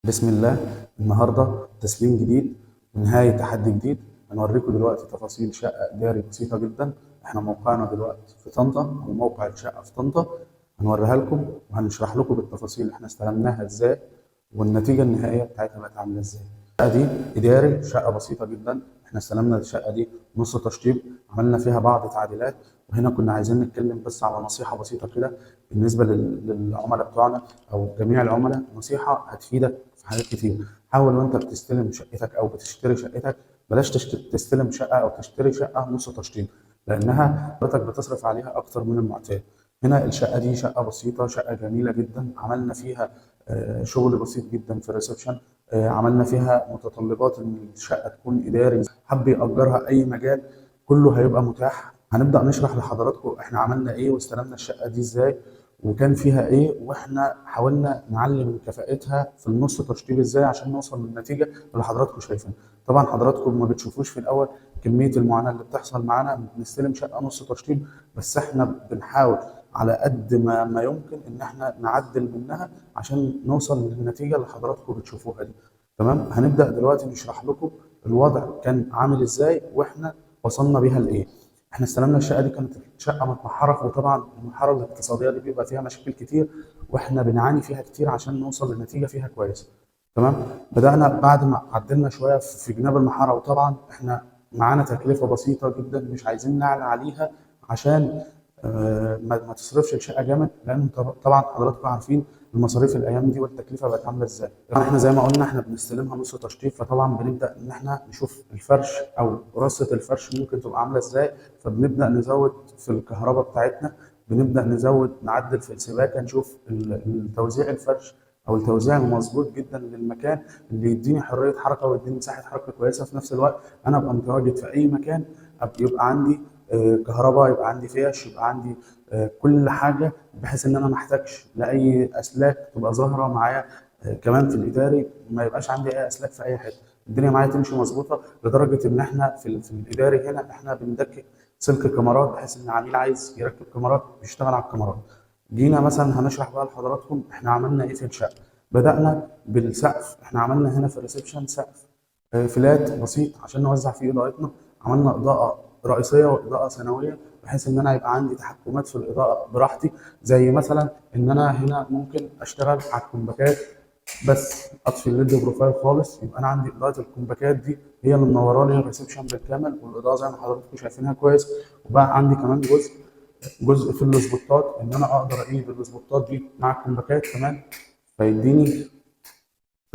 بسم الله. النهارده تسليم جديد ونهاية تحدي جديد. هنوريكم دلوقتي تفاصيل شقة إداري بسيطة جدا. احنا موقعنا دلوقتي في طنطا، أو موقع الشقة في طنطا. هنوريها لكم وهنشرح لكم بالتفاصيل احنا استلمناها ازاي والنتيجة النهائية بتاعتها بقت عاملة ازاي. الشقة دي إداري، شقة بسيطة جدا. احنا استلمنا الشقة دي نص تشطيب، عملنا فيها بعض تعديلات. وهنا كنا عايزين نتكلم بس على نصيحة بسيطة كده بالنسبة للعملاء بتوعنا أو جميع العملاء، نصيحة هتفيدك في حاجات كتير. حاول وانت بتستلم شقتك او بتشتري شقتك بلاش تستلم شقه او تشتري شقه نص تشطيب، لانها حضرتك بتصرف عليها اكتر من المعتاد. هنا الشقة دي شقه بسيطه، شقه جميلة جدا. عملنا فيها شغل بسيط جدا في ال reception. عملنا فيها متطلبات ان الشقة تكون اداري، حب يأجرها اي مجال كله هيبقى متاح. هنبدأ نشرح لحضراتكم احنا عملنا ايه واستلمنا الشقة دي ازاي وكان فيها ايه، واحنا حاولنا نعلي من كفاءتها في النص تشطيب ازاي عشان نوصل للنتيجة اللي حضراتكم شايفينها. طبعا حضراتكم ما بتشوفوش في الاول كمية المعاناة اللي بتحصل معانا، بنستلم شقه نص تشطيب، بس احنا بنحاول على قد ما يمكن ان احنا نعدل منها عشان نوصل للنتيجة اللي حضراتكم بتشوفوها دي. تمام، هنبدا دلوقتي نشرح لكم الوضع كان عامل ازاي واحنا وصلنا بيها لايه. احنا استلمنا الشقة دي كانت شقه متمحره، وطبعا المحاره الاقتصادية دي بيبقى فيها مشاكل كتير واحنا بنعاني فيها كتير عشان نوصل لنتيجة فيها كويسة. تمام، بدانا بعد ما عدلنا شوية في جناب المحاره، وطبعا احنا معانا تكلفة بسيطة جدا مش عايزين نعلى عليها عشان ما تصرفش الشقة جامد، لان طبعا حضراتكم عارفين المصاريف الايام دي والتكلفه بقت عامله ازاي. طبعا احنا زي ما قلنا احنا بنستلمها نص تشطيب، فطبعا بنبدا ان احنا نشوف الفرش او رصه الفرش ممكن تبقى عامله ازاي، فبنبدا نزود في الكهرباء بتاعتنا، بنبدا نزود نعدل في السباكه، نشوف التوزيع الفرش او التوزيع المظبوط جدا للمكان اللي يديني حرية حركة ويديني مساحة حركة كويسة. في نفس الوقت انا ابقى متواجد في اي مكان، يبقى عندي كهرباء، يبقى عندي فيش، يبقى عندي كل حاجة، بحيث ان انا ما احتاجش لاي اسلاك تبقى ظاهره معايا. كمان في الاداري ما يبقاش عندي اي اسلاك في اي حتة، الدنيا معايا تمشي مظبوطة. لدرجة ان احنا في الاداري هنا احنا بندكك سلك كاميرات، بحيث ان العميل عايز يركب كاميرات بيشتغل على الكاميرات. جينا مثلا هنشرح بقى لحضراتكم احنا عملنا ايه في الشقة. بدأنا بالسقف، احنا عملنا هنا في ال reception سقف flat بسيط عشان نوزع فيه اضاءتنا. عملنا اضاءه رئيسية واضاءة ثانوية، بحيث ان انا يبقى عندي تحكمات في الاضاءة براحتي، زي مثلا ان انا هنا ممكن اشتغل على الكومباكات بس اطفي ال LED profile خالص، يبقى انا عندي اضاءه الكومباكات دي هي اللي منورة لي ال reception بالكامل، والاضاءة زي ما حضراتكم شايفينها كويس. وبقى عندي كمان جزء في السبوتات ان انا اقدر اقيد السبوتات دي مع الكومباكات كمان، فيديني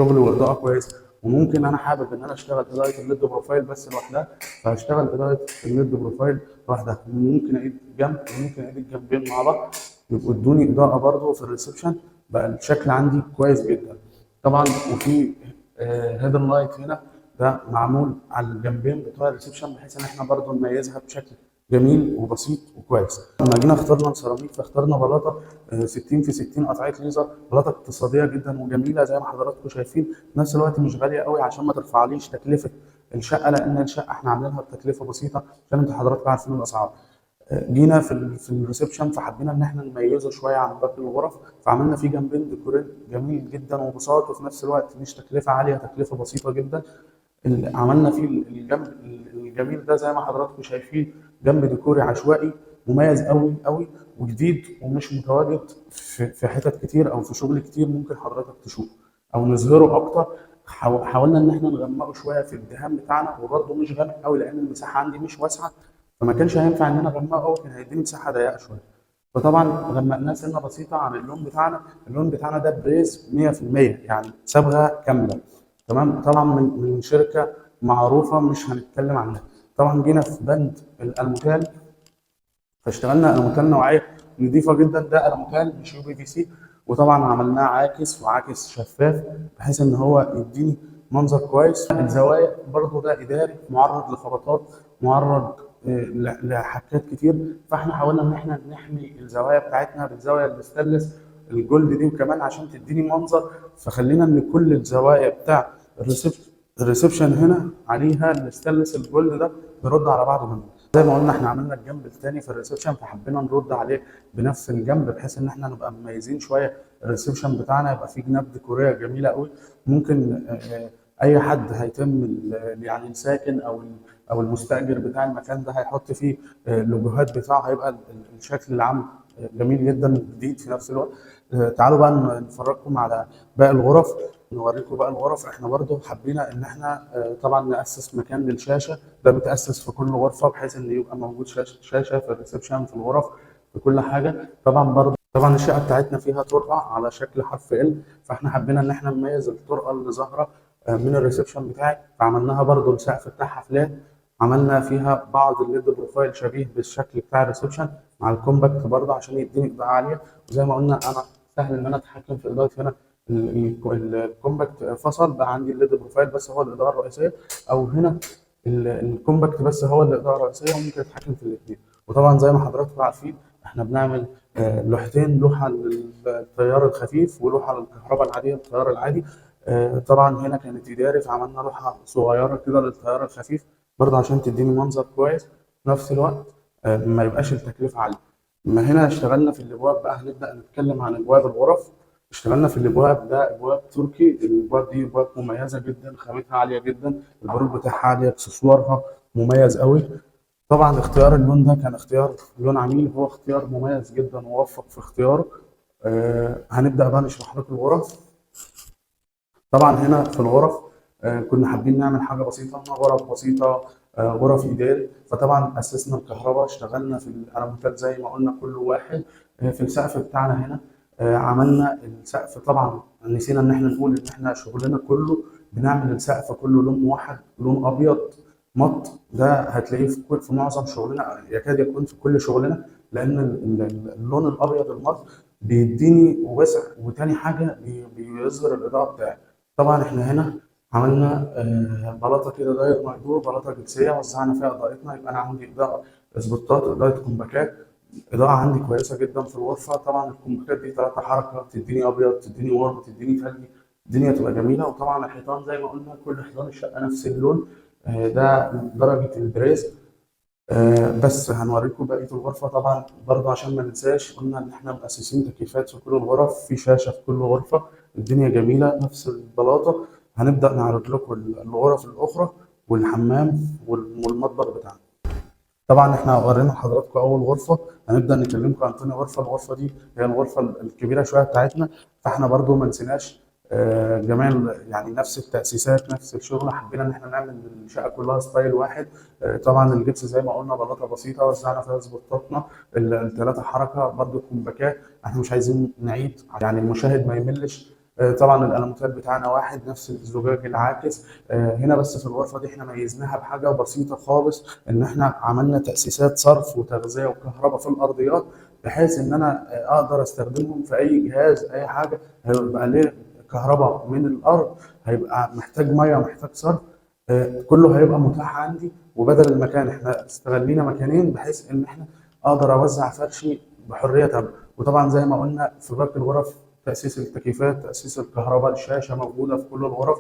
شغل واضاءة كويسة. وممكن انا حابب ان انا اشتغل اضاءه ال LED profile بس لوحدها، فهشتغل اضاءه ال LED profile لوحدها. ممكن اعيد جنب وممكن اعيد الجنبين مع بعض، يبقوا ادوني اضاءه برضو في ال reception، بقى الشكل عندي كويس جدا. طبعا وفي hidden light هنا ده معمول على الجنبين بتوع ال reception، بحيث ان احنا برضو نميزها بشكل جميل وبسيط وكويس. لما جينا اخترنا السيراميك فاخترنا بلاطة 60 في 60 قطعية ليزر، بلاطة اقتصادية جدا وجميلة زي ما حضراتكم شايفين، في نفس الوقت مش غالية قوي عشان ما ترفعليش تكلفة الشقة، لان الشقة احنا عاملينها بتكلفه بسيطة عشان انتوا حضراتكم عارفين الاسعار. جينا في ال reception فحبينا ان احنا نميزه شوية عن باقي الغرف، فعملنا فيه جنبين ديكورين جميل جدا وبساط، وفي نفس الوقت مش تكلفة عالية، تكلفة بسيطة جدا. اللي عملنا فيه الجنب الجميل ده زي ما حضراتكم شايفين، جنب ديكوري عشوائي مميز قوي قوي وجديد ومش متواجد في حتت كتير او في شغل كتير ممكن حضرتك تشوفه او نظهره اكتر. حاولنا ان احنا نغمقه شوية في الدهان بتاعنا، وبرده مش غامق قوي لان المساحة عندي مش واسعة، فما كانش هينفع ان انا اغمقه قوي، كان هيديني مساحة ضيقه شوية. فطبعا غمقناه سنة بسيطة عن اللون بتاعنا. اللون بتاعنا ده بريز 100%، يعني صبغة كاملة. تمام، طبعا من شركة معروفة مش هنتكلم عنها. طبعا جينا في بند الالموتال، فاشتغلنا الموتال نوعية نظيفة جدا، ده الموتال مش UPVC، وطبعا عملناه عاكس وعاكس شفاف بحيث ان هو يديني منظر كويس. الزوايا برضو ده اداري معرض لخبطات، معرض لحكات كتير، فاحنا حاولنا ان احنا نحمي الزوايا بتاعتنا بالزاوية ال stainless ال gold دي، وكمان عشان تديني منظر فخلينا ان كل الزوايا بتاع ال reception هنا عليها ال stainless ال gold ده بيرد على بعضه منه. زي ما قلنا احنا عملنا الجنب الثاني في ال reception، فحبينا نرد عليه بنفس الجنب بحيث ان احنا نبقى مميزين شوية. ال reception بتاعنا يبقى فيه جناب ديكوريه جميلة قوي، ممكن اي حد هيتم يعني الساكن او المستاجر بتاع المكان ده هيحط فيه اللوجوهات بتاعه، هيبقى الشكل العام جميل جدا وجديد في نفس الوقت. تعالوا بقى نفرجكم على باقي الغرف، نوريكم بقى الغرف. احنا برضو حبينا ان احنا طبعا نأسس مكان للشاشه، ده بتأسس في كل غرفة بحيث ان يبقى موجود شاشة في ال reception، في الغرف، في كل حاجة. طبعا برضو طبعا الشقة بتاعتنا فيها طرقه على شكل حرف L، فاحنا حبينا ان احنا نميز الطرقه اللي ظاهره من ال reception بتاعي، فعملناها برضو السقف بتاعها flat، عملنا فيها بعض ال LED profile شبيه بالشكل بتاع ال reception مع ال compact برضه عشان يديني اضاءه عالية. وزي ما قلنا انا سهل ان انا اتحكم في اضاءه هنا، ال compact فصل بقى عندي ال LED profile بس هو الاضاءة الرئيسية، او هنا ال compact بس هو الاضاءة الرئيسية، وممكن اتحكم في الاثنين. وطبعا زي ما حضراتكم عارفين احنا بنعمل لوحتين، لوحة للتيار الخفيف ولوحه للكهرباء العادية التيار العادي. طبعا هنا كانت اداري، فعملنا لوحة صغيرة كده للتيار الخفيف برضه عشان تديني منظر كويس، في نفس الوقت ما يبقاش التكلفة عالية. ما هنا اشتغلنا في الابواب بقى، هنبدا نتكلم عن ابواب الغرف. اشتغلنا في الابواب، ده ابواب تركي، الابواب دي ابواب مميزة جدا، خامتها عالية جدا، البرود بتاعها عالية، اكسسوارها مميز قوي. طبعا اختيار اللون ده كان اختيار لون عميل، هو اختيار مميز جدا ووفق في اختياره. هنبدا بقى نشرح لكم الغرف. طبعا هنا في الغرف كنا حابين نعمل حاجة بسيطة، غرف بسيطة، غرف اداري، فطبعا اسسنا الكهرباء، اشتغلنا في الالوميتال زي ما قلنا كل واحد. في السقف بتاعنا هنا عملنا السقف، طبعا نسينا ان احنا نقول ان احنا شغلنا كله بنعمل السقف كله لون واحد، لون ابيض مط، ده هتلاقيه في معظم شغلنا، يكاد يكون في كل شغلنا، لان اللون الابيض المط بيديني وسع، وتاني حاجة بيظهر الاضاءة بتاعي. طبعا احنا هنا عملنا بلاطة كده داير مهجور، بلاطة جبسيه وزعنا فيها اضاءتنا، يبقى انا عندي اضاءه سبوتات، اضاءه كومباكات، اضاءه عندي كويسة جدا في الغرفة. طبعا الكومباكات دي 3 حركة، تديني ابيض، تديني warm، تديني ثلجي، الدنيا تبقى جميلة. وطبعا الحيطان زي ما قلنا كل حيطان الشقة نفس اللون، ده درجه البريز. بس هنوريكم بقية الغرفة. طبعا برضه عشان ما ننساش قلنا ان احنا مؤسسين تكييفات في كل الغرف، في شاشة في كل غرفة، الدنيا جميلة نفس البلاطه. هنبدا نعرض لكم الغرف الاخرى والحمام والمطبخ بتاعنا. طبعا احنا ورينا لحضراتكم اول غرفة، هنبدا نكلمكم عن ثاني غرفة. الغرفة دي هي الغرفة الكبيرة شوية بتاعتنا، فاحنا برضو ما نسيناش جميع يعني نفس التاسيسات نفس الشغل، حبينا ان احنا نعمل الشقة كلها style واحد. طبعا الجبس زي ما قلنا بلاطة بسيطة وزعنا فيها سبوتاتنا الثلاثة حركة، برضو كومباكات، احنا مش عايزين نعيد يعني المشاهد ما يملش. طبعا الالوميتال بتاعنا واحد، نفس الزجاج العاكس. هنا بس في الغرفة دي احنا ميزناها بحاجة بسيطة خالص، ان احنا عملنا تاسيسات صرف وتغذية وكهرباء في الارضيات، بحيث ان انا اقدر استخدمهم في اي جهاز اي حاجة هيبقى ليه كهرباء من الارض، هيبقى محتاج مية محتاج صرف، كله هيبقى متاح عندي. وبدل المكان احنا استغلينا مكانين بحيث ان احنا اقدر اوزع فرشي بحرية تامة. وطبعا زي ما قلنا في باقي الغرف تاسيس التكييفات، تاسيس الكهرباء، الشاشة موجودة في كل الغرف،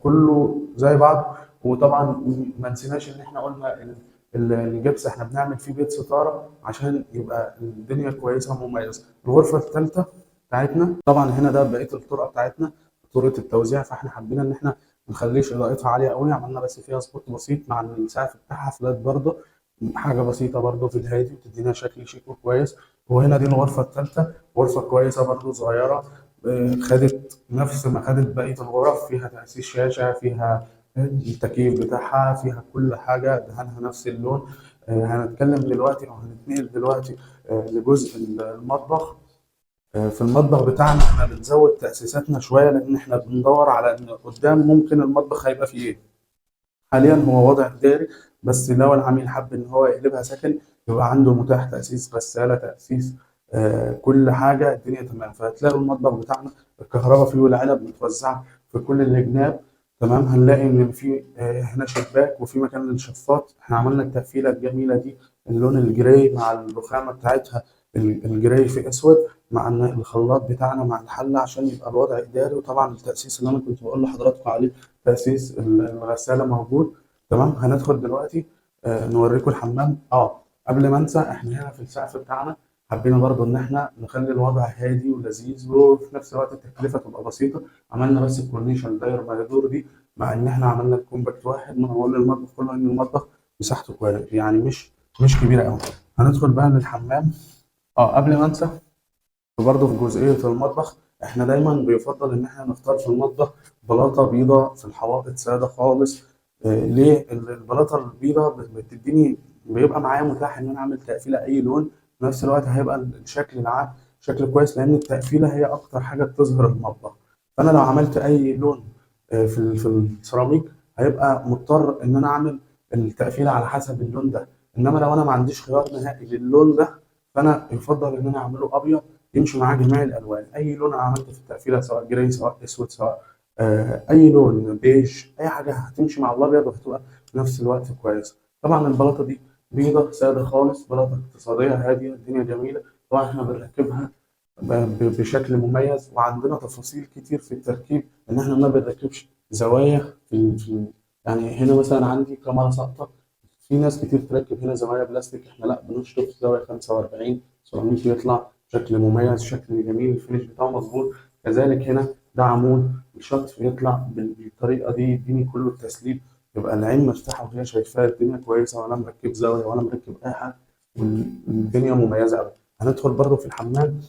كله زي بعض. وطبعا ما نسيناش ان احنا قلنا الجبس احنا بنعمل فيه بيت ستارة عشان يبقى الدنيا كويسة ومميزة. الغرفة الثالثة بتاعتنا طبعا هنا ده بقية الطرقه بتاعتنا، طرقه التوزيع، فاحنا حبينا ان احنا ما نخليش اضاءتها عالية قوي، عملنا بس فيها spot بسيط مع السقف بتاعها flat برضه، حاجة بسيطة برضه في الهادي وتدينا شكل شيك وكويس. وهنا دي الغرفة الثالثة، غرفة كويسة برضه صغيرة، خدت نفس ما خدت بقية الغرف، فيها تاسيس شاشة، فيها التكييف بتاعها، فيها كل حاجة، دهنها نفس اللون. هنتكلم دلوقتي او هنتنقل دلوقتي لجزء المطبخ. في المطبخ بتاعنا احنا بنزود تأسيساتنا شوية، لأن احنا بندور على إن قدام ممكن المطبخ هيبقى فيه إيه. حاليا هو وضع إداري، بس لو العميل حب إن هو يقلبها سكن يبقى عنده متاح تأسيس غسالة، تأسيس كل حاجة، الدنيا تمام. فهتلاقوا المطبخ بتاعنا الكهرباء فيه والعلب متوزعة في كل الجناب تمام. هنلاقي إن في هنا شباك وفي مكان للشفاط. احنا عملنا التقفيلة الجميلة دي، اللون ال gray مع الرخامة بتاعتها ال gray في أسود، مع ان الخلاط بتاعنا مع الحلة عشان يبقى الوضع اداري. وطبعا التاسيس اللي انا كنت بقول لحضراتكم عليه، تاسيس الغسالة موجود تمام. هندخل دلوقتي نوريكم الحمام. قبل ما انسى، احنا هنا في السقف بتاعنا حبينا برضو ان احنا نخلي الوضع هادي ولذيذ، وفي نفس الوقت التكلفة تبقى بسيطة. عملنا بس الكورنيش الداير ما يدور دي، مع ان احنا عملنا ال compact واحد من المطبخ كله، ان المطبخ مساحته كويسة يعني مش كبيرة قوي. هندخل بقى للحمام. قبل ما انسى برضه في جزئية المطبخ، احنا دايما بيفضل ان احنا نختار في المطبخ بلاطة بيضة في الحوائط سادة خالص. ليه؟ البلاطة البيضة بتديني، بيبقى معايا متاح ان انا اعمل تقفيلة اي لون، في نفس الوقت هيبقى الشكل العام شكل كويس، لان التقفيلة هي اكتر حاجة بتظهر المطبخ. فانا لو عملت اي لون في السيراميك هيبقى مضطر ان انا اعمل التقفيلة على حسب اللون ده. انما لو انا ما عنديش خيار نهائي للون ده، فانا يفضل ان انا اعمله ابيض يمشي معاه جميع الالوان. اي لون انا عملته في التقفيله، سواء gray سواء اسود سواء اي لون بيج، اي حاجة هتمشي مع الابيض وهتبقى في نفس الوقت كويسة. طبعا البلاطه دي بيضة ساده خالص، بلاطة اقتصادية هادية، الدنيا جميلة. طبعا احنا بنركبها بشكل مميز، وعندنا تفاصيل كتير في التركيب، ان احنا ما بنركبش زوايا في يعني هنا مثلا عندي كاميرا ساقطه، في ناس كتير تركب هنا زوايا بلاستيك، احنا لا بنشطف زاوية 45 سيراميك يطلع شكل مميز، شكل جميل، الفينش بتاعه مظبوط. كذلك هنا ده عمود الشطف يطلع بالطريقة دي، يديني كله التسليب، يبقى العين مرتاحة وهي شايفاه الدنيا كويسة، ولا مركب زاوية ولا مركب اي حاجة، والدنيا مميزة قوي. هندخل برده في الحمام.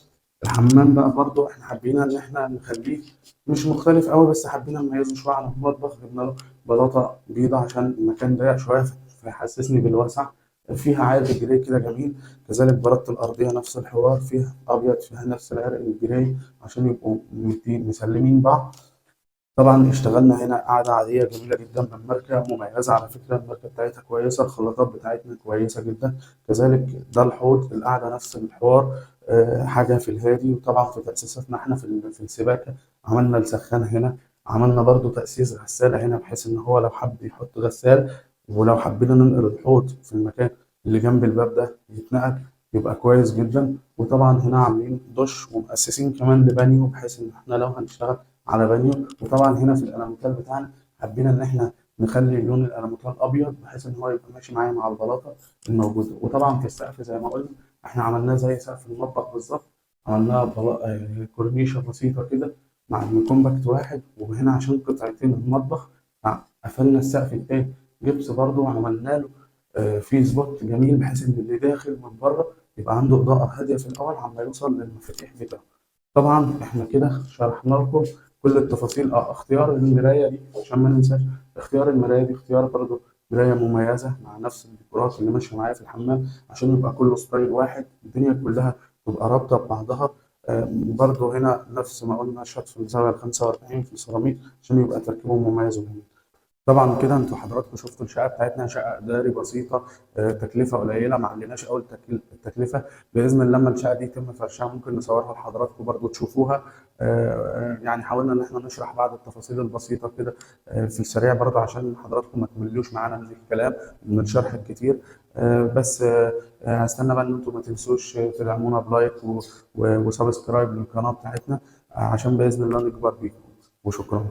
الحمام بقى برضو احنا حبينا ان احنا نخليه مش مختلف قوي، بس حبينا نميزه شوية عن المطبخ. جبنا له بلاطة بيضة عشان المكان ضيق شوية فيحسسني بالوسع، فيها عرق gray كده جميل. كذلك بلاطة الارضية نفس الحوار، فيها ابيض فيها نفس العرق ال gray عشان يبقوا مسلمين بعض. طبعا اشتغلنا هنا قعدة عادية جميلة جدا من ماركة مميزة، على فكرة الماركة بتاعتها كويسة، الخلاطات بتاعتنا كويسة جدا. كذلك ده الحوض، القعدة نفس الحوار، حاجة في الهادي. وطبعا في تأسيساتنا احنا في السباكة عملنا السخان هنا، عملنا برضو تأسيس غسالة هنا، بحيث ان هو لو حب يحط غسال، ولو حبينا ننقل الحوض في المكان اللي جنب الباب ده يتنقل يبقى كويس جدا. وطبعا هنا عاملين دش ومؤسسين كمان لبانيو، بحيث ان احنا لو هنشتغل على بانيو. وطبعا هنا في الالموتال بتاعنا حبينا ان احنا نخلي لون الالموتال ابيض، بحيث ان هو يبقى ماشي معايا مع البلاطه الموجودة. وطبعا في السقف زي ما قلنا احنا عملناه زي سقف المطبخ بالظبط، عملناها كورنيشه بسيطة كده مع compact واحد. وهنا عشان قطعتين المطبخ قفلنا السقف التاني جبس برضو، وعملنا له في spot جميل، بحيث ان اللي داخل من بره يبقى عنده اضاءه هادية في الاول عما يوصل للمفاتيح بتاعه. طبعا احنا كده شرحنا لكم كل التفاصيل. اختيار المراية دي عشان ما ننساش، اختيار المراية دي اختيار برضو مراية مميزة مع نفس الديكورات اللي ماشية معايا في الحمام، عشان يبقى كله style واحد، الدنيا كلها تبقى رابطه ببعضها. برضو هنا نفس ما قلنا شطف الزاوية ال 45 في السيراميك عشان يبقى تركيبه مميز وجميل. طبعا كده انتوا حضراتكم شفتوا الشقة بتاعتنا، شقه اداري بسيطة، تكلفة قليله، ما عليناش قوي التكلفة. باذن الله لما الشقة دي يتم فرشها ممكن نصورها لحضراتكم برضو تشوفوها. يعني حاولنا ان احنا نشرح بعض التفاصيل البسيطة كده في السريع برضو عشان حضراتكم ما تملوش معانا من الكلام ومن الشرح الكتير. بس هستنى بقى ان انتوا ما تنسوش تدعمونا ب like و subscribe للقناة بتاعتنا، عشان باذن الله نكبر بيكم. وشكرا.